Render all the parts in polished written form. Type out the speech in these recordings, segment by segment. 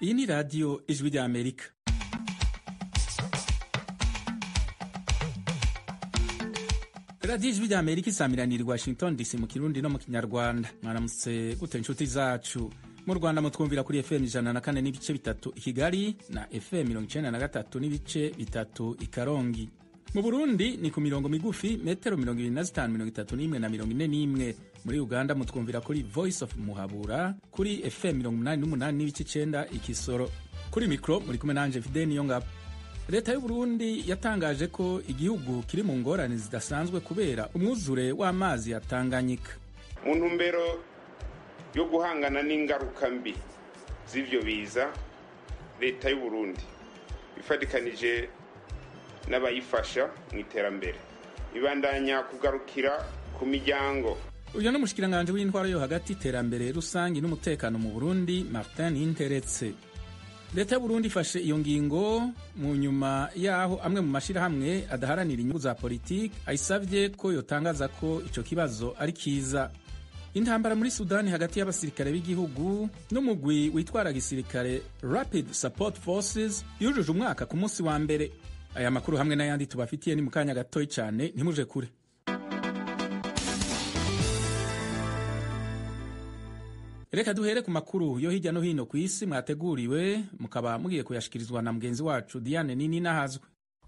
Iyi ni radiyo Ijwi ry'Amerika. Radiyo Ijwi ry'Amerika isamiranira i Washington DC mu Kirundi no mu Kinyarwanda. Mwaramutse gute inshuti zacu? Mu Rwanda mutwumvira kuri FM 104.3 i Kigali na FM 93.3 i Karongi. Mu Burundi ni ku mirongo migufi metero 25, 31 na 41. Muri Uganda mutwumvira kuri Voice of Muhabura kuri FM 88.9 i Kisoro. Kuri mikro muri kumwe nanje Fidel Niyongabo. Leta y'u Burundi yatangaje ko igihugu kiri mu ngorane zidasanzwe kubera umwuzure w'amazi ya Tanganyika. Mu ntumbero yo guhangana n'ingaruka mbi z'ivyo biza, leta y'u Burundi ifatikanije n'abayifasha mu iterambere ibandanya kugarukira ku miryango. Uyu ni umushikiranganji w'intwaro yo hagati, iterambere rusangi n'umutekano mu Burundi, Martin Ninteretse. Leta y'u Burundi ifashe iyo ngingo mu nyuma yaho amwe mu mashirahamwe adaharanira inyungu za politiki ayisavye ko yotangaza ko ico kibazo ari kiza. Intambara muri Sudani hagati y'abasirikare b'igihugu n'umugwi witwara gisirikare Rapid Support Forces yujuje umwaka ku munsi wa mbere. Aya makuru hamwe n'ayandi tubafitiye ni mu kanya gatoyi cyane, ntimuje kure. Reka duhere ku makuru yo hirya no hino ku isi mwateguriwe, mukaba mugiye kuyashikirizwa na mugenzi wacu Diane Nini Nahazwe.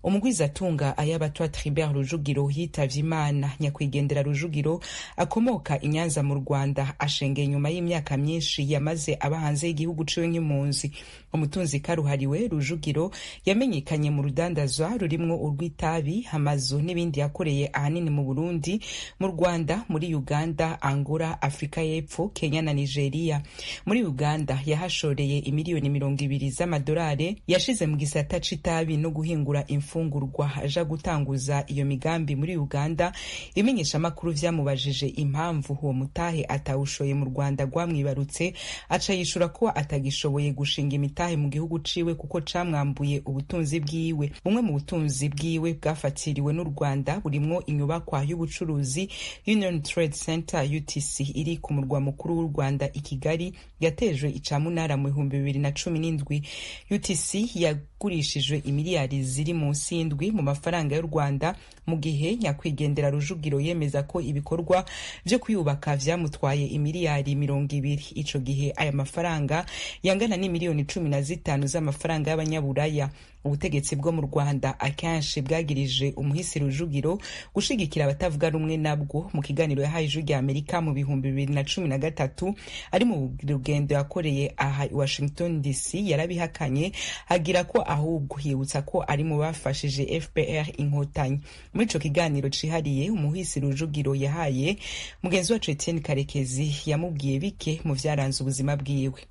Umugwizatunga Ayabatwa Tribert Rujugiro yitavye Imana. Nyakwigendera Rujugiro akomoka i Nyanza mu Rwanda, ashengeye nyuma y'imyaka myinshi yamaze aba hanze y'igihugu ciwe nk'impunzi. Umutunzi karuhariwe Rujugiro yamenyekanye mu rudandazwa rurimwo urw'itabi, amazu n'ibindi yakoreye ahanini mu Burundi, mu Rwanda, muri Uganda, Angola, Afrika y'Epfo, Kenya na Nigeria. Muri Uganda yahashoreye imiliyoni 20 z'amadolari yashize mu gisata c'itabi no guhingura imfungurwa. Aja gutanguza iyo migambi muri Uganda, imenyeshamakuru vyamubajije impamvu uwo mutahe atawushoye mu Rwanda rwamwibarutse, aca yishura ko atagishoboye gushinga imitahe mu gihugu ciwe kuko camwambuye ubutunzi bwiwe. Bumwe mu butunzi bwiwe bwafatiriwe n'u Rwanda burimwo inyubakwa y'ubucuruzi Union Trade Center UTC iri ku murwa mukuru w'u Rwanda i Kigali, yatejwe icamunara mu 2017. UTC yagurishijwe imiliyari ziri munsi y'indwi mu mafaranga y'u Rwanda, mu gihe nyakwigendera Rujugiro yemeza ko ibikorwa vyo kuyubaka vyamutwaye imiliyari 20. Ico gihe aya mafaranga yangana n'imiliyoni 15 z'amafaranga y'abanyaburaya. Ubutegetsi bwo mu Rwanda akenshi bwagirije umuhisi Rujugiro gushigikira abatavuga rumwe nabwo. Mu kiganiro yahaye Ijwi rya Amerika mu 2013 ari mu rugendo yakoreye aha i Washington DC, yarabihakanye, agira ko ahubwo yibutsa ko ari mu bafashije FPR Inkotanyi. Muri ico kiganiro cihariye umuhisi Rujugiro yahaye mugenzi wacu Etienne Karekezi, yamubwiye bike mu vyaranze ubuzima bwiwe.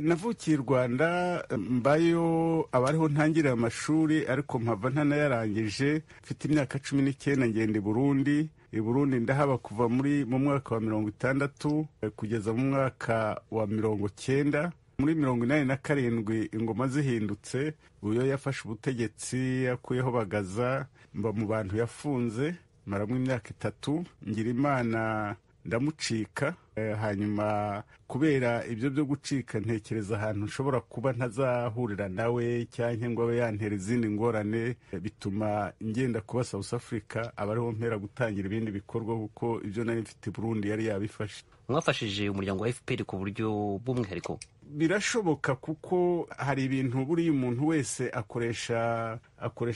Navukiye i Rwanda, mbayo abariho ntangirira amashuri, ariko mpava ntanayarangije. Mfite imyaka 19 ngenda i Burundi. I Burundi ndahaba kuva muri mu mwaka wa 60 kugeza mu mwaka wa 90. Muri 87 ingoma zihindutse, uyo yafashe ubutegetsi yakuyeho Bagaza, mba mu bantu yafunze, maramwo imyaka 3, ngira Imana ndamucika. Hanyuma kubera ibyo byo gucika ntekereza ahantu nshobora kuba ntazahurira nawe cyangwa ngo abe yantera izindi ngorane, bituma ngenda kuba South Africa, aba ariho mpera gutangira ibindi bikorwa kuko ibyo nari mfite Burundi yari yabifashe. Mwafashije umuryango wa FPR ku buryo bw'umwihariko? Birashoboka, kuko hari ibintu buriya umuntu wese akoresha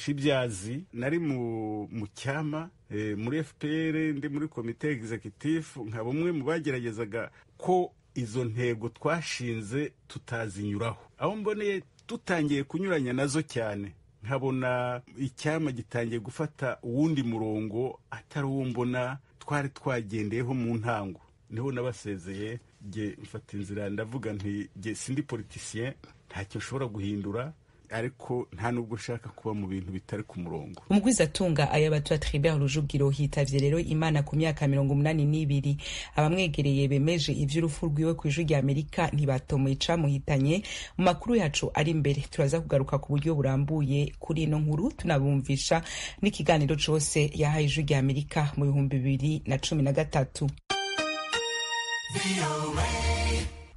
ibyazi. Nari mu cyama muri FPR, ndi muri komite executive, nka bumwe mu bageragezaga ko izo ntego twashinze tutazinyuraho. Aho mboneye tutangiye kunyuranya nazo cyane, nkabona icyama gitangiye gufata uwundi murongo atari uwo mbona twari twagendeyeho mu ntango, niho nabasezeye. Jye mfata inzira ndavuga nti jye sindi politicien, ntacyo nshobora guhindura, ariko nta nubwo ushaka kuba mu bintu bitari ku murongo. Umugwizatunga Ayabatwa Tribert Rujugiro hitavye rero Imana ku myaka 82. Abamwegereye bemeje ivy'urupfu rwiwe ku Ijwi rya Amerika ntibatomoye icamuhitanye. Mu makuru yacu ari imbere turaza kugaruka ku buryo burambuye kuri ino nkuru, tunabumvisha n'ikiganiro cose yahaye Ijwi rya Amerika mu 2013.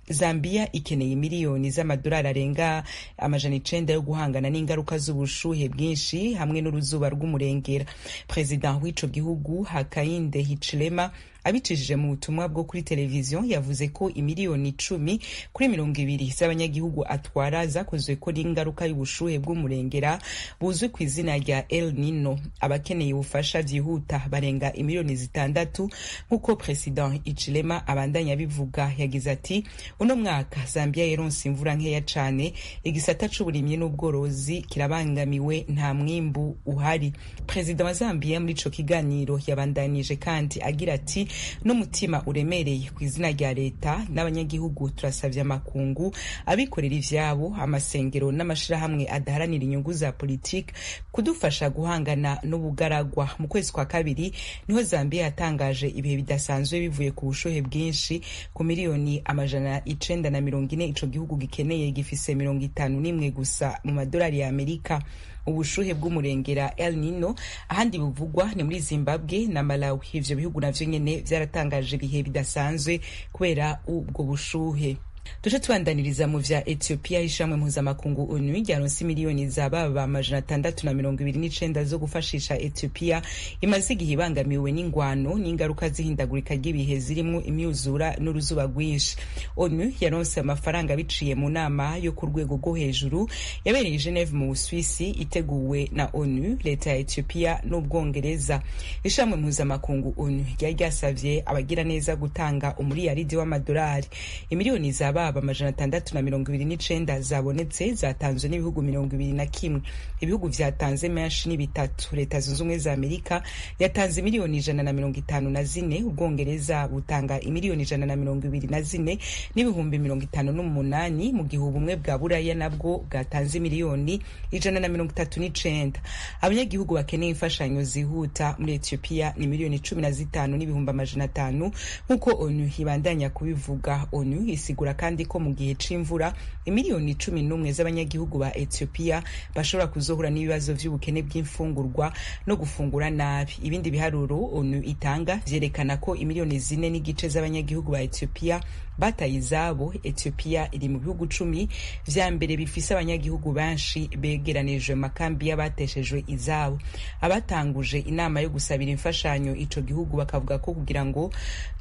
Zambia ikeneye miliyoni z'amadolari arenga 900 yo guhangana n'ingaruka z'ubushuhe bwinshi hamwe n'uruzuba rw'umurengera. Perezida w'ico gihugu Hakainde Hichilema abicishije mu butumwa bwo kuri televiziyo yavuze ko imiliyoni 10 kuri 20 z'abanyagihugu atwara zakozwe ko n'ingaruka y'ubushuhe bw'umurengera buzwi ku izina rya El Nino. Abakeneye ubufasha byihuta barenga imiliyoni 6, nk'uko President Hichilema abandanya abivuga. Yagize ati: "Uno mwaka Zambia yaronse imvura nkeya cane, igisata c'uburimyi n'ubworozi kirabangamiwe, nta mwimbu uhari." Perezida wa Zambia muri ico kiganiro yabandanije kandi agira ati: "N'umutima uremereye ku izina rya leta n'abanyagihugu turasabye amakungu, abikorera ivyabo, amasengero n'amashirahamwe adaharanira inyungu za politiki kudufasha guhangana n'ubugaragwa." Mu kwezi kwa kabiri niho Zambia yatangaje ibihe bidasanzwe bivuye ku bushuhe bwinshi. Ku miliyoni 940 ico gihugu gikeneye, gifise 51 gusa mu madolari ya Amerika. Ubushuhe bw'umurengera El Nino ahandi buvugwa ni muri Zimbabwe na Malawi. Ivyo bihugu navyo nyene vyaratangaje ibihe bidasanzwe kubera ubwo bushuhe. Tuje tubandaniriza mu vya Ethiopia. Ishamwe mpuzamakungu ONU ryaronse miliyoni za baba 629 zo gufashisha Ethiopia imaze igihe ibangamiwe n'ingwano n'ingaruka z'ihindagurika ry'ibihe zirimwo imyuzura n'uruzuba rwinshi. ONU yaronse amafaranga biciye mu nama yo ku rwego rwo hejuru yabereye Geneve mu Busuwisi, iteguwe na ONU, leta ya Ethiopia n'Ubwongereza. Ishamwe mpuzamakungu ONU ryari ryasavye abagiraneza gutanga umuriyaridi w'amadolari. Imiliyoni za baba 629 zabonetse zatanzwe n'ibihugu 21. Ibihugu vyatanze menshi ni bitatu: Leta Zunze Ubumwe za Amerika yatanze miliyoni 154, Ubwongereza butanga imiliyoni 124 n'ibihumbi 58, mu gihe Ubumwe bwa Buraya nabwo bwatanze miliyoni 139. Abanyagihugu bakeneye imfashanyo zihuta muri Ethiopia ni miliyoni 15 n'ibihumbi 500, nk'uko ONU ibandanya kubivuga. ONU isigura kandi ko mu gihe c'imvura imiliyoni 11 z'abanyagihugu ba Ethiopia bashobora kuzohura n'ibibazo vy'ubukene bw'imfungurwa no gufungura nabi. Ibindi biharuro ONU itanga vyerekana ko imiliyoni 4.5 z'abanyagihugu ba Ethiopia bataye izabo. Ethiopia iri mu bihugu 10 vya mbere bifise abanyagihugu benshi begeranijwe mu makambi y'abateshejwe izabo. Abatanguje inama yo gusabira imfashanyo ico gihugu bakavuga ko kugira ngo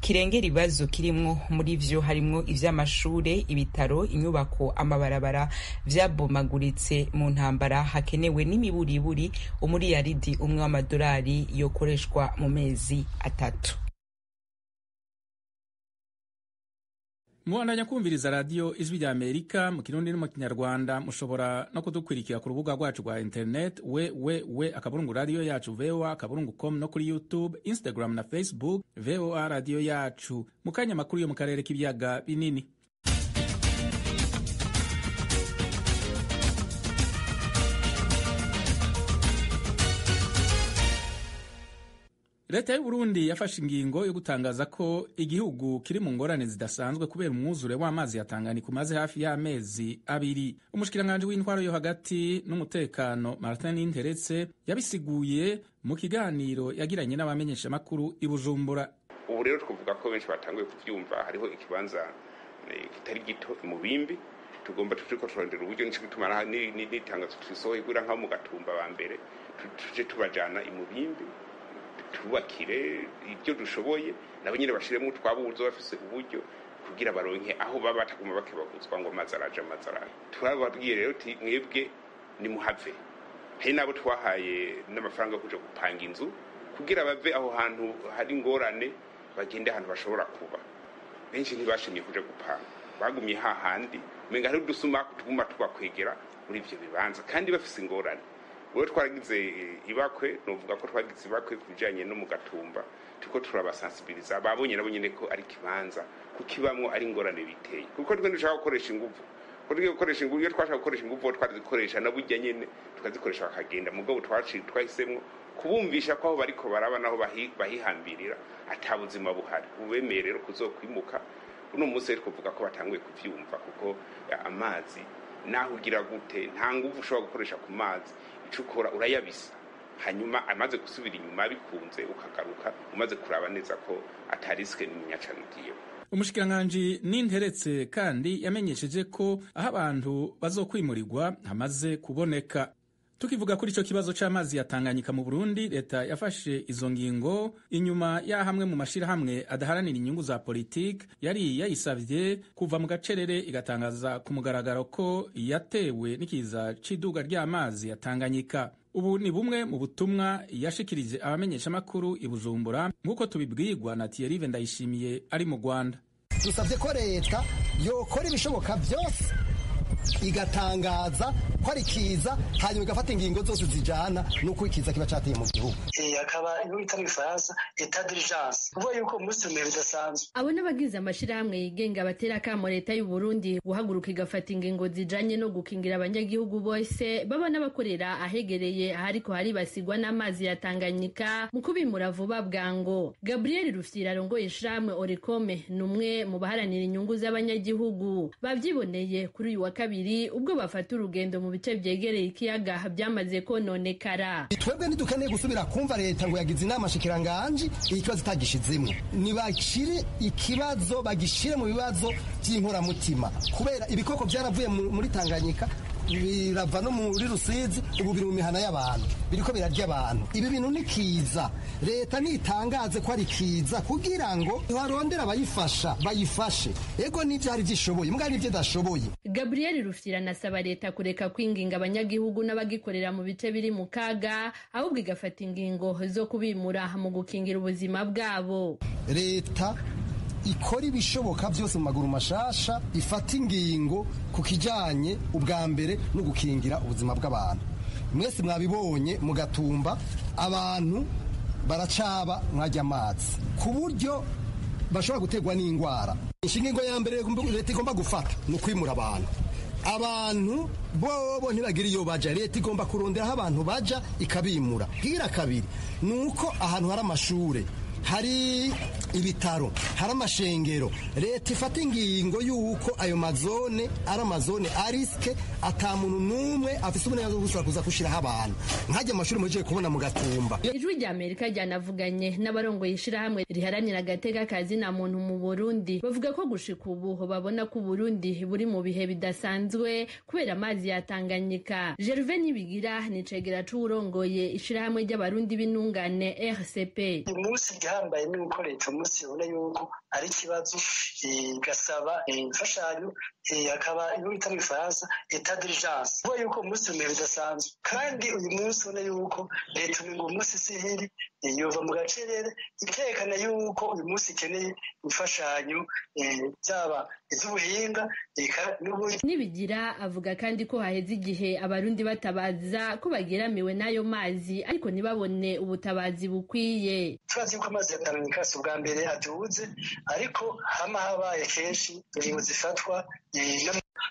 kirengere ibibazo kirimwo, muri vyo harimwo ivy'amashure, ibitaro, inyubako, amabarabara vyabomaguritse mu ntambara, hakenewe n'imiburiburi umuriyaridi umwe w'amadolari yokoreshwa mu mezi 3. Mubandanya kumviriza radiyo Ijwi rya Amerika mu Kirundi no mu Kinyarwanda. Mushobora no kudukurikira ku rubuga rwacu rwa internet www.radiyoyacu voa.com, no kuri YouTube, Instagram na Facebook VOA Radiyo Yacu. Mu kanya, amakuru yo mu karere k'ibiyaga binini. Leta y'Uburundi yafashe ingingo yo gutangaza ko igihugu kiri mu ngorane zidasanzwe kubera umwuzure w'amazi ya Tanganyika umaze hafi y'amezi 2. Umushikiranganji w'intwaro yo hagati n'umutekano Martin Ninteretse yabisiguye mu kiganiro yagiranye n'abamenyeshamakuru i Bujumbura. Ubu rero twavuga ko benshi batanguye kuvyumva, hariho ikibanza kitari gito mu Bimbi tugomba turiko turondera uburyo, nico gituma n'itangazo tusohoye kugira nkaho mu Gatumba ba mbere tuje tubajana i Mubimbi, tubakire ibyo dushoboye, nabo nyine bashiremo utwabuzo bafise uburyo kugira baronke aho baba bataguma bakebaguzwa ngo amazi araje, amazi araje. Turababwiye rero uti: "Mwebwe nimuhave." Hari n'abo twahaye n'amafaranga yo kuja gupanga inzu kugira bave aho hantu hari ingorane, bagende ahantu bashobora kuba. Benshi ntibashimye kuja gupanga, bagumye hahandi, umenga hari udusumaku tuguma tubakwegera muri ivyo bibanza kandi bafise ingorane. Ubu twaragize ibakwe, novuga ko twagize ibakwe ku bijanye no mu Gatumba, turiko turabasensibiliza. Babonye nabo nyene ko ari ikibanza kukibamwo ari ingorane biteye, kuko twe ndushaka gukoresha inguvu, ko tugiye gukoresha inguvu, iyo twashaka gukoresha inguvu twarazikoresha na burya nyene tukazikoresha bakagenda. Mugabo twahisemwo kubumvisha ko aho bariko baraba naho bahihambirira ata buzima buhari. Ubemeye rero kuzokwimuka. Uno munsi rero twovuga ko batanguye kuvyumva, kuko amazi naho ugira gute nta nguvu ushobora gukoresha ku mazi. Ico ukora urayabisa, hanyuma amaze gusubira inyuma bikunze ukagaruka umaze kuraba neza ko ata risque n'iminya cane ugiyemo. Umushikiranganji Ninteretse kandi yamenyesheje ko aho abantu bazokwimurirwa hamaze kuboneka. Tukivuga kuri ico kibazo c'amazi ya Tanganyika mu Burundi, leta yafashe izo ngingo inyuma y'ahamwe mu mashirahamwe adaharanira inyungu za politike yari yayisavye kuva mu gacerere, igatangaza ku mugaragaro ko yatewe n'ikiza c'iduga ry'amazi ya Tanganyika. Ubu ni bumwe mu butumwa yashikirije abamenyeshamakuru i Bujumbura, nk'uko tubibwirwa na Thierry Ndayishimiye ari mu Rwanda. Dusabye ko leta yokora ibishoboka byose igatangaza ko ari kiza, hanyuma igafata ingingo zose zijana n'uko ikiza kiba cateye mu gihugu. Akaba iyo bita mu Gifaransa état d'urgence, kuvuga yuko umunsi mu bihe bidasanzwe. Abo n'abagize amashirahamwe yigenga batera akamo leta y'u Burundi guhaguruka igafata ingingo zijanye no gukingira abanyagihugu bose baba n'abakorera ahegereye ahariko haribasigwa n'amazi ya Tanganyika mu kubimura vuba bwango. Gabriel Rufyira arongoye ishirahamwe Orikome ni umwe mu baharanira inyungu z'abanyagihugu bavyiboneye kuri uyu wa kabiri ubwo bafata urugendo mu bice vyegereye ikiyaga byamaze kononekara. Twebwe ntidukeneye gusubira kumva leta ngo yagize inama shikiranganji ikibazo itagishizemwo. Nibashire ikibazo, bagishire mu bibazo by'inkoramutima, kubera ibikoko byaravuye muri Tanganyika birava no muri Rusizi, ubu biri mu mihana y'abantu, biriko birarya abantu. Ibi bintu ni kiza, leta nitangaze ko ari kiza kugira ngo barondere abayifasha bayifashe. Ego n'ivyo hari vyishoboye, mbwa n'ivyo idashoboye. Gabriel Rufyira anasaba leta kureka kwinginga abanyagihugu n'abagikorera mu bice biri mu kaga, ahubwo igafata ingingo zo kubimura mu gukingira ubuzima bwabo. Leta ikora ibishoboka byose mu maguru mashasha, ifata ingingo ku kijanye ubwa mbere no gukingira ubuzima bw'abantu. Mwese mwabibonye mu Gatumba, abantu baracaba mwajya amazi ku buryo bashobora guterwa n'indwara. Inshingingo ya mbere leta igomba gufata ni ukwimura abantu. Abantu bobo ntibagira iyo baja, leta igomba kurondera aho abantu baja ikabimura. Hira kabiri ni uko ahantu hari amashure, hari ibitaro, hari amashengero, leta ifata ingingo y'uko ayo mazone ari amazone ariske, ata muntu n'umwe afise uburenganzira bwo gusubira kuza gushiraho abantu nkajya amashuri muhejeje kubona mu Gatumba. Ijwi rya Amerika ryanavuganye n'abarongoye ishirahamwe riharanira agateka kazina muntu mu Burundi, bavuga ko gushika ubu babona ko Uburundi buri mu bihe bidasanzwe kubera amazi ya Tanganyika. Gervais Nibigira ni cegera c'uwurongoye ishirahamwe ry'abarundi b'intungane RCP. Uyu munsi igihambaye ni uko leta umunsi ibona yuko ari ikibazo, igasaba imfashanyo, akaba iyo bita mu Gifaransa état d'urgence, kuvuga yuko umunsi mu bihe bidasanzwe. Kandi uyu munsi ubona yuko leta umengo umunsi sihiri yova mu gacerere, ikerekana yuko uyu munsi ikeneye imfashanyo, byaba iz'ubuhinga n'uburyo. Nibigira avuga kandi ko haheze igihe abarundi batabaza ko bageramiwe n'ayo mazi, ariko ntibabone ubutabazi bukwiye. Turazi yuko amazi ya Tanganyika si ubwa mbere aduze, ariko hama habaye kenshi ingingo zifatwa,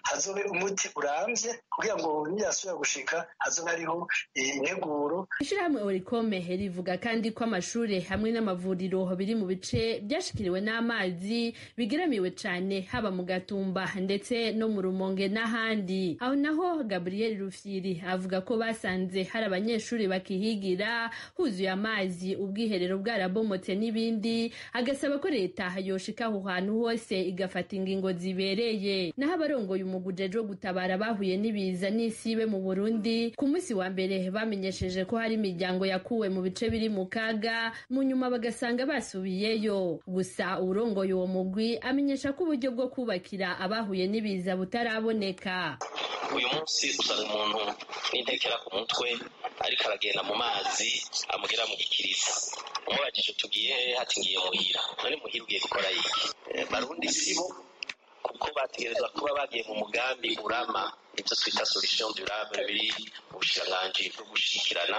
hazobe umuti urambye kugira ngo niyasubira gushika hazobe hariho integuro. Ishirahamwe Orikome rivuga kandi ko amashure hamwe n'amavuriro biri mu bice byashikiriwe n'amazi bigeramiwe cane, haba mu Gatumba ndetse no mu Rumonge n'ahandi. Aho naho Gabriel Rufyiri avuga ko basanze hari abanyeshuri bakihigira huzuye amazi, ubwiherero bwarabomotse n'ibindi, agasaba ko leta yoshika aho hantu hose igafata ingingo zibereye. Naho abarongoye umugwi ujejwe gutabara bahuye n'ibiza n'isibe mu Burundi, ku munsi wa mbere bamenyesheje ko hari imiryango yakuwe mu bice biri mu kaga, mu nyuma bagasanga basubiyeyo. Gusa uwurongoye uwo mugwi amenyesha ko uburyo bwo kubakira abahuye n'ibiza butaraboneka. Uyu munsi usanga umuntu n'intekera ku mutwe ariko aragenda mu mazi amugera mu gikiriza, umubajije tugiye hehe, ati ngiye muhira. None muhira ugiye gukora iki? Barundi sibo, kuko bategerezwa kuba bagiye mu mugambi urama, ibyo twita solution durable biri mu bushikiranganji bwo gushikirana,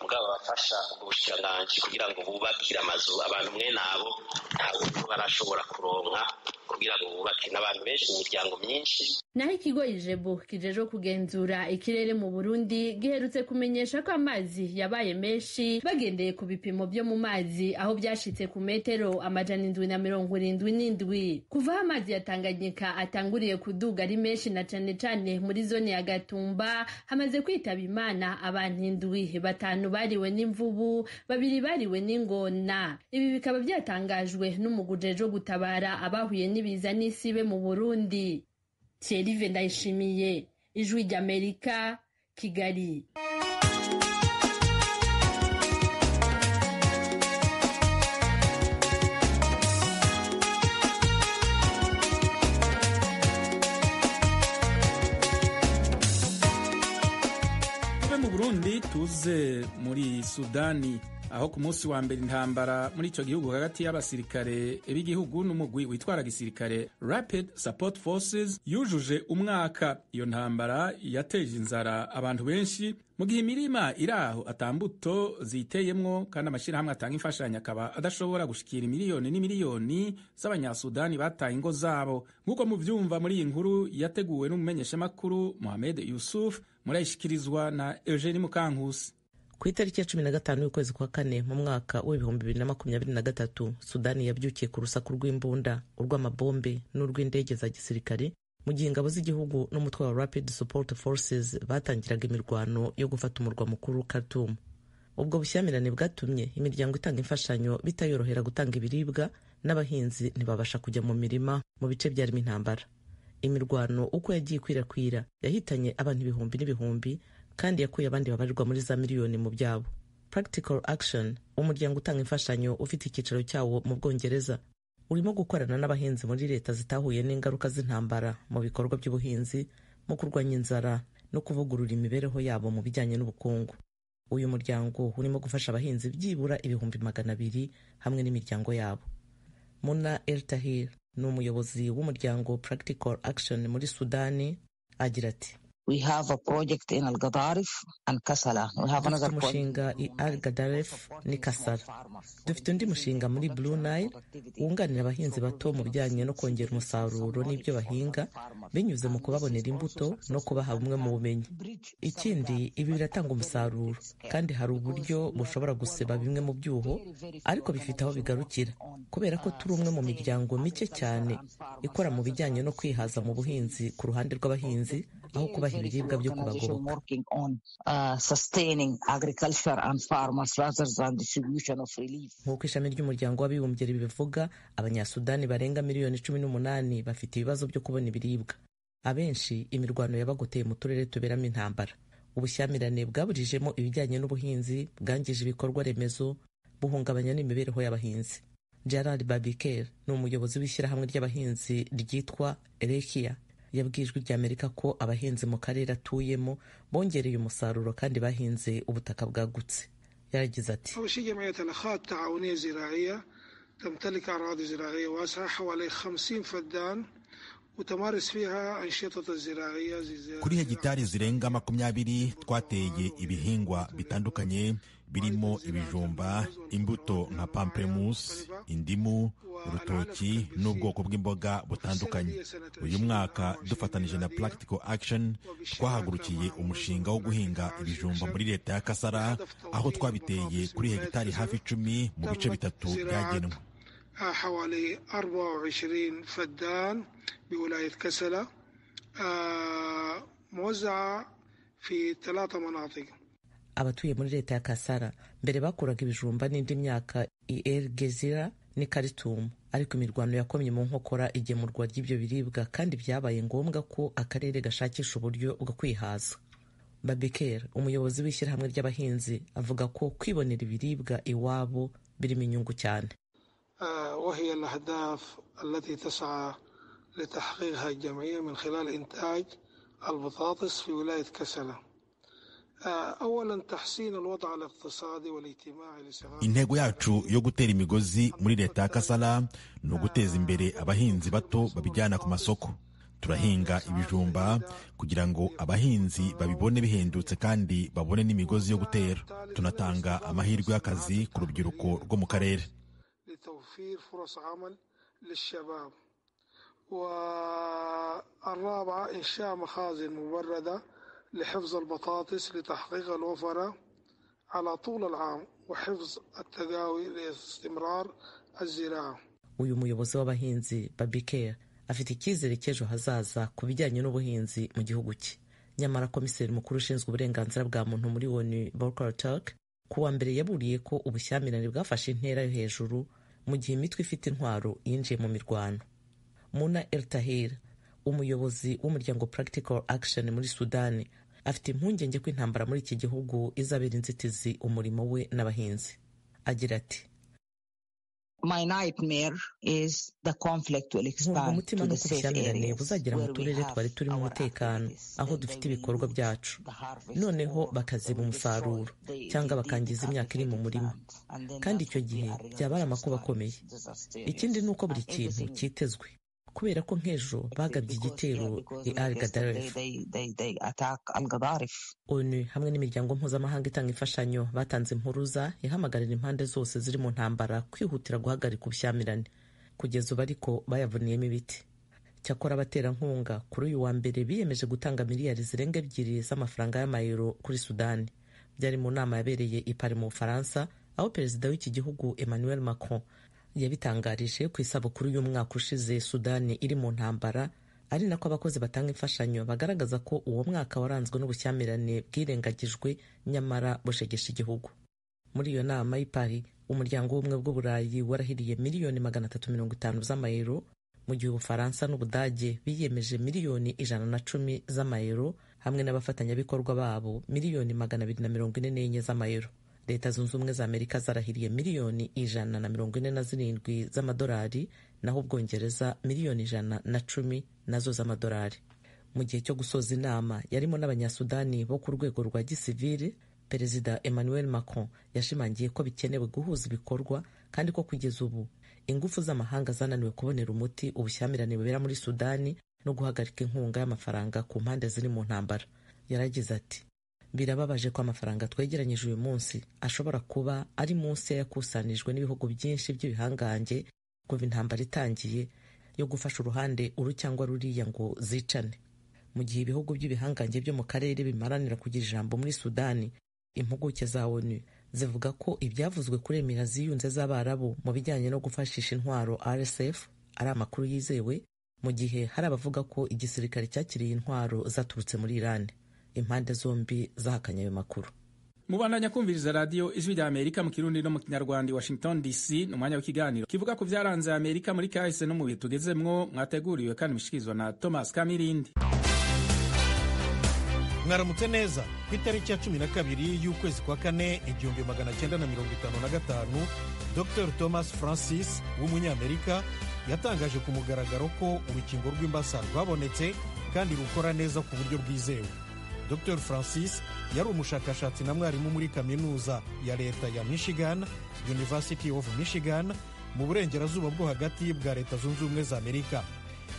mugabo bafasha ubwo bushikiranganji kugira ngo bubakire amazu abantu mwene abo, nta buryo barashobora kuronka Kugira ngo bubake n'abantu benshi, imiryango myinshi. Naho ikigo Ijebu kijejwe kugenzura ikirere mu Burundi giherutse kumenyesha ko amazi yabaye menshi bagendeye ku bipimo byo mu mazi, aho byashitse ku metero 777 kuva aho amazi ya Tanganyika atanguriye kuduga ari menshi, na cane cane muri zone ya Gatumba. Hamaze kwitaba Imana abantu 7, 5 bariwe n'imvubu, 2 bariwe n'ingona. Ibi bikaba byatangajwe n'umugwi ujejwe gutabara abahuye n'ibiza n'isibe mu Burundi. Thierry Ndayishimiye, Ijwi ry'Amerika, Kigali. Tuve mu Burundi tuze muri Sudani, aho ku munsi wa mbere intambara muri ico gihugu hagati y'abasirikare b'igihugu n'umugwi witwara gisirikare Rapid Support Forces yujuje umwaka. Iyo ntambara yateje inzara abantu benshi, mu gihe imirima iri aho atambuto ziteyemwo, kandi amashirahamwe atanga imfashanyo akaba adashobora gushikira imiliyoni n'imiliyoni z'abanyasudani bataye ingo zabo, nk'uko muvyumva muri iyi nkuru yateguwe n'umumenyeshamakuru Mohamed Yusuf, murayishikirizwa na Eugenie Mukankusi. Ku itariki ya 15 y'ukwezi kwa kane mu mwaka w'2023, Sudani yabyukiye ku rusaku rw'imbunda, urw'amabombe n'urw'indege za gisirikare, mu gihe ingabo z'igihugu n'umutwe wa Rapid Support Forces batangiraga imirwano yo gufata umurwa mukuru Khartoum. Ubwo bushyamirane bwatumye imiryango itanga imfashanyo bitayorohera gutanga ibiribwa, n'abahinzi ntibabasha kujya mu mirima mu bice byarimo intambara. Imirwano uko yagiye ikwirakwira yahitanye abantu ibihumbi n'ibihumbi, kandi yakuye abandi babarirwa muri za miliyoni mu byabo. Practical Action, umuryango utanga imfashanyo ufite icyicaro cyawo mu Bwongereza, urimo gukorana n'abahinzi muri leta zitahuye n'ingaruka z'intambara mu bikorwa by'ubuhinzi, mu kurwanya inzara no kuvugurura imibereho yabo mu bijyanye n'ubukungu. Uyu muryango urimo gufasha abahinzi byibura 200,000 hamwe n'imiryango yabo. Muna El Tahir ni umuyobozi w'umuryango Practical Action muri Sudani, agira ati: We have a project in Al Gadarif and Kassala. We have Dufite another project. umushinga i Al Gadaref n'i Kasara. Dufite undi mushinga muri Blue Nile wunganira abahinzi bato mu bijyanye no kongera umusaruro n'ibyo bahinga binyuze mu kubabonera imbuto no kubaha bumwe mu bumenyi. Ikindi, ibi biratanga umusaruro kandi hari uburyo bushobora gusiba bimwe mu byuho, ariko bifite aho bigarukira kubera ko turi umwe mu miryango mike cyane ikora mu bijyanye no kwihaza mu buhinzi ku ruhande rw'abahinzi, aho kubaha ibiribwa byo kubagoboka. Working on sustaining agriculture and farmers rather than distribution of relief. Nk'uko ishami ry'umuryango w'abibumbye ribivuga, abanyasudani barenga miliyoni 18 bafite ibibazo byo kubona ibiribwa. Abenshi imirwano yabagoteye mu turere tuberamo intambara. Ubushyamirane bwaburijemo ibijyanye n'ubuhinzi, bwangije ibikorwa remezo, buhungabanya n'imibereho y'abahinzi. Gerard Babiker ni umuyobozi w'ishyirahamwe ry'abahinzi ryitwa Rekia. Yabwiye Ijwi ry'Amerika ko abahinzi mu karere atuyemo bongereye umusaruro kandi bahinze ubutaka bwagutse. Yaragize ati: أول شيء جمعية الأخاء التعاونية الزراعية تمتلك أراضي زراعية واسعة حوالي 50 فدان، وتمارس فيها أنشطة الزراعية زي Kuri hegitari zirenga 20 twateye ibihingwa bitandukanye birimo ibijumba, imbuto nka pamplemousse, indimu, urutoki n'ubwoko bw'imboga butandukanye. Uyu mwaka dufatanije na Practical Action twahagurukiye umushinga wo guhinga ibijumba muri leta ya Kasara, aho twabiteye kuri hegitari hafi 10 mu bice bitatu byagenwe. حوالي 24 فدان بولاية كسلة موزعة في ثلاثة مناطق. Abatuye muri leta ya Kasara mbere bakuraga ibijumba n'indi myaka i El Gezira n'i Khartoum, ariko imirwano yakomye mu nkokora igemurwa ry'ibyo biribwa, kandi byabaye ngombwa ko akarere gashakisha uburyo bwo kwihaza. Babiker, umuyobozi w'ishyirahamwe ry'abahinzi, avuga ko kwibonera ibiribwa iwabo birimo inyungu cyane. وهي الأهداف التي تسعى لتحقيقها الجمعية من خلال إنتاج البطاطس في ولاية كسلة. أولا تحسين الوضع الاقتصادي والاجتماعي لصغار Intego yacu yo gutera imigozi muri leta ya Kasara ni uguteza imbere abahinzi bato babijyana ku masoko. Turahinga ibijumba kugira ngo abahinzi babibone bihendutse kandi babone n'imigozi yo gutera. Tunatanga amahirwe y'akazi ku rubyiruko rwo mu karere. لتوفير فرص عمل للشباب. والرابعة إنشاء مخازن مبردة لحفظ البطاطس لتحقيق الوفرة على طول العام وحفظ التقاوي لاستمرار الزراعة. Uyu muyobozi w'abahinzi Babikera afite icyizere cy'ejo hazaza ku bijyanye n'ubuhinzi mu gihugu cye. Nyamara komiseri mukuru ushinzwe uburenganzira bwa muntu muri ONU, Volker Turk, ku wa mbere yaburiye ko ubushyamirane bwafashe intera yo hejuru mu gihe imitwe ifite intwaro yinjiye mu mirwano. Muna El Tahir, umuyobozi w'umuryango Practical Action muri Sudani, afite impungenge ko intambara muri iki gihugu izabera inzitizi umurimo we n'abahinzi. Agira ati: Nkurwa umutima nuko ubushyamirane buzagera mu turere twari turimo umutekano, aho dufite ibikorwa byacu, noneho bakaziba umusaruro cyangwa bakangiza imyaka iri mu murima, kandi icyo gihe byaba ari amakuba akomeye. Ikindi ni uko buri kintu cyitezwe, kubera ko nk'ejo bagabye igitero i Al Gadarif. ONU hamwe n'imiryango mpuzamahanga itanga imfashanyo batanze impuruza ihamagarira impande zose ziri mu ntambara kwihutira guhagarika ubushyamirane. Kugeza ubu ariko bayavuniyemo ibiti. Cyakora abaterankunga kuri uyu wa mbere biyemeje gutanga miliyari zirenga 2 z'amafaranga y'amayero kuri Sudani. Byari mu nama yabereye i Paris mu Bufaransa, aho perezida w'iki gihugu Emmanuel Macron yabitangarije ku isabukuru y'umwaka ushize Sudani iri mu ntambara, ari nako abakozi batanga imfashanyo bagaragaza ko uwo mwaka waranzwe n'ubushyamirane bwirengagijwe nyamara bushegesha igihugu. Muri iyo nama y'i Paris, umuryango w'ubumwe bw'Uburayi warahiriye miliyoni 350 z'amayero, mu gihe Ubufaransa n'Ubudage biyemeje miliyoni 110 z'amayero hamwe n'abafatanyabikorwa babo miliyoni 244 z'amayero. Leta Zunze Ubumwe za Amerika zarahiriye miliyoni 147 z'amadolari, naho Ubwongereza miliyoni 110 nazo z'amadolari. Mu gihe cyo gusoza inama yarimo n'Abanyasudani bo ku rwego rwa gisivili, Perezida Emmanuel Macron yashimangiye ko bikenewe guhuza ibikorwa, kandi ko kugeza ubu ingufu z'amahanga zananiwe kubonera umuti ubushyamirane bubera muri Sudani no guhagarika inkunga y'amafaranga ku mpande ziri mu ntambara. Yaragize ati: Birababaje ko amafaranga twegeranyije uyu munsi ashobora kuba ari munsi yakusanijwe n'ibihugu byinshi by'ibihangange kuva intambara itangiye yo gufasha uruhande uru cyangwa ruriya ngo zicane. Mu gihe ibihugu by'ibihangange byo mu karere bimaranira kugira ijambo muri Sudani, impuguke za ONU zivuga ko ibyavuzwe kuri Emira Ziyunze z'Abarabu mu bijyanye no gufashisha intwaro RSF ari amakuru yizewe, mu gihe hari abavuga ko igisirikare cyakiriye intwaro zaturutse muri Iran. Impande zombi zahakanye ayo makuru. Mubandanya kumviriza radiyo Ijwi rya Amerika mu Kirundi no mu Kinyarwanda, Washington DC. Ni umwanya w'ikiganiro kivuga ku byaranze Amerika muri kahise no mu bihe tugezemwo, mwateguriwe kandi mushikirizwa na Thomas Kamirindi. Mwaramutse neza. Ku itariki ya 12 y'ukwezi kwa kane 1955, Dr Thomas Francis w'umunyamerika yatangaje ku mugaragaro ko urukingo rw'imbasa rwabonetse kandi rukora neza ku buryo bwizewe. Dr Francis yari umushakashatsi na mwarimu muri kaminuza ya leta ya Michigan, University of Michigan, mu burengerazuba bwo hagati bwa Leta Zunze Ubumwe za Amerika.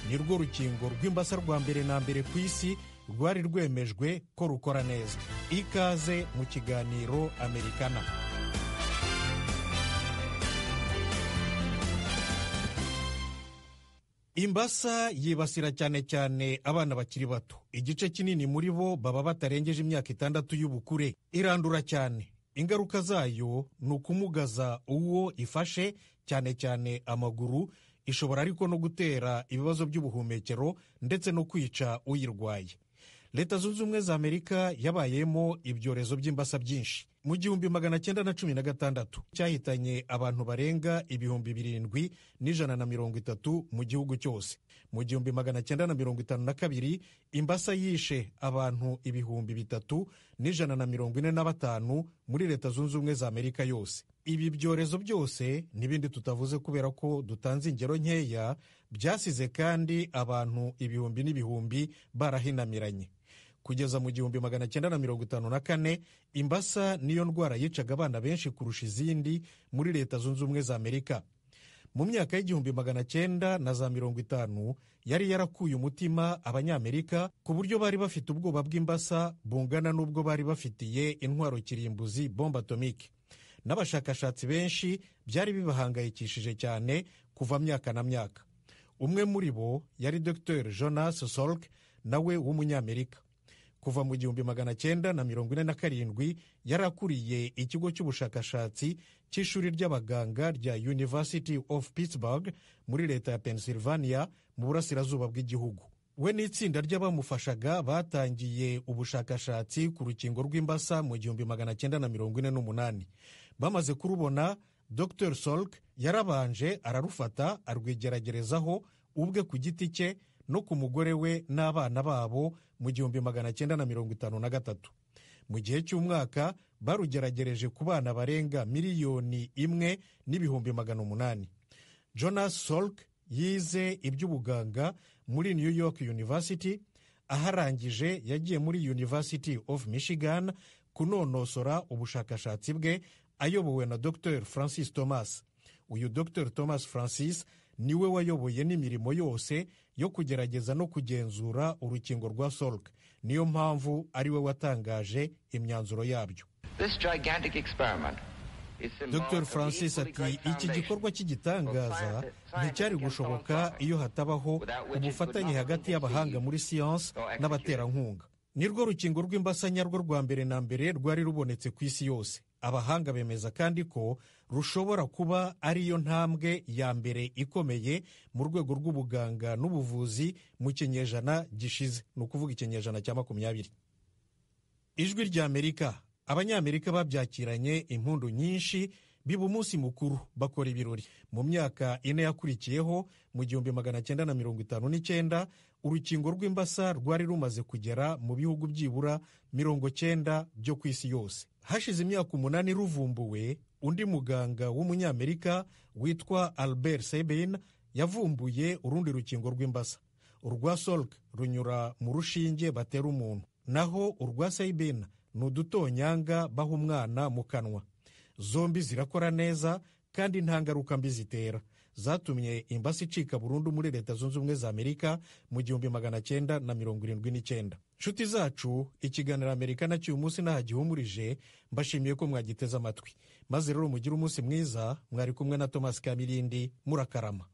Ni rwo rukingo rw'imbasa rwa mbere na mbere ku isi rwari rwemejwe ko rukora neza. Ikaze mu kiganiro Amerikana. Imbasa yibasira cyane cyane abana bakiri bato. Igice kinini muri bo baba batarengeje imyaka 6 y'ubukure. Irandura cyane. Ingaruka zayo ni ukumugaza uwo ifashe, cyane cyane amaguru. Ishobora ariko no gutera ibibazo by'ubuhumekero ndetse no kwica uyirwaye. Leta Zunze Ubumwe za Amerika yabayemo ibyorezo by'imbasa byinshi. Mu 1916 cyahitanye abantu barenga 7,130 mu gihugu cyose. Mu 1952 imbasa yishe abantu 3,145 muri Leta Zunze Ubumwe za Amerika yose. Ibi byorezo byose n'ibindi tutavuze kubera ko dutanze ingero nkeya, byasize kandi abantu ibihumbi n'ibihumbi barahinamiranye. Kugeza mu 1954 imbasa niyo ndwara yicaga abana benshi kurusha izindi muri Leta Zunze Ubumwe za Amerika. Mu myaka y'1950 yari yarakuye umutima Abanyamerika ku buryo bari bafite ubwoba bw'imbasa bungana n'ubwo bari bafitiye intwaro kirimbuzi, bombe atomike. N'abashakashatsi benshi byari bibahangayikishije cyane kuva myaka na myaka. Umwe muri bo yari Dr Jonas Salk, nawe w'umunyamerika. Kuva mu 1947 yari akuriye ikigo cy'ubushakashatsi cy'ishuri ry'abaganga rya University of Pittsburgh muri leta ya Pennsylvania mu burasirazuba bw'igihugu. We n'itsinda ry'abamufashaga batangiye ubushakashatsi ku rukingo rw'imbasa mu 1948. Bamaze kurubona, Dr Salk yarabanje ararufata arwigeragerezaho ubwe ku giti cye no ku mugore we n'abana babo mu 1953. Mu gihe cy'umwaka barugeragereje ku bana barenga 1,800,000. Jonas Salk yize iby'ubuganga muri New York University. Aharangije yagiye muri University of Michigan kunonosora ubushakashatsi bwe ayobowe na Dr Francis Thomas. Uyu Dr Thomas Francis niwe wayoboye n'imirimo yose yo kugerageza no kugenzura urukingo rwa Salk. Niyo mpamvu ariwe watangaje imyanzuro yabyo. Dr Francis ati iki gikorwa cy'igitangaza nticyari gushoboka iyo hatabaho ubufatanye hagati y'abahanga muri siyansi n'abaterankunga. Nirwo rukingo rw'imbasa nyarwo rwa mbere na mbere rwari rubonetse ku isi yose. Abahanga bemeza kandi ko rushobora kuba ariyo ntambwe ya mbere ikomeye mu rwego rw'ubuganga n'ubuvuzi mu kinyejana gishize, ni ukuvuga ikinyejana cya 20. Ijwi ry'Amerika. Abanyamerika babyakiranye impundu nyinshi, biba umunsi mukuru, bakora ibirori. Mu myaka 4 yakurikiyeho, mu 1959, urukingo rw'imbasa rwari rumaze kugera mu bihugu byibura 90 byo ku isi yose. Hashize imyaka 8 ruvumbuwe, undi muganga w'umunyamerika witwa Albert Sabin yavumbuye urundi rukingo rw'imbasa. Urwa Salk runyura mu rushinge batera umuntu, naho urwa Sabin ni udutonyanga baha umwana mu kanwa. Zombi zirakora neza kandi nta ngaruka mbi zitera. Zatumye imbasa icika burundu muri Leta Zunze Ubumwe za Amerika mu 1979. Nshuti zacu, ikiganiro Amerika nacyo uyu munsi ntaha gihumurije. Mbashimiye ko mwagiteze amatwi. Maze rero mugire umunsi mwiza. Mwari kumwe na Thomas Kamirindi. Murakarama.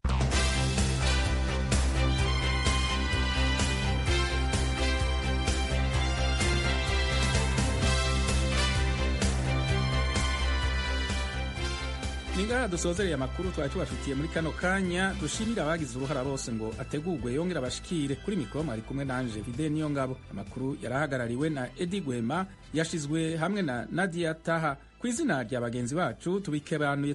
Ningara dusozereye amakuru twari tubafitiye muri kano kanya. Dushimira abagize uruhara bose ngo ategurwe yongera abashikire. Kuri mikoro mwari kumwe nanje Fide Niyo Ngabo. Amakuru yarahagarariwe na Edi Gwema, yashizwe hamwe na Nadia Taha. Ku izina rya bagenzi bacu tubikebanuye.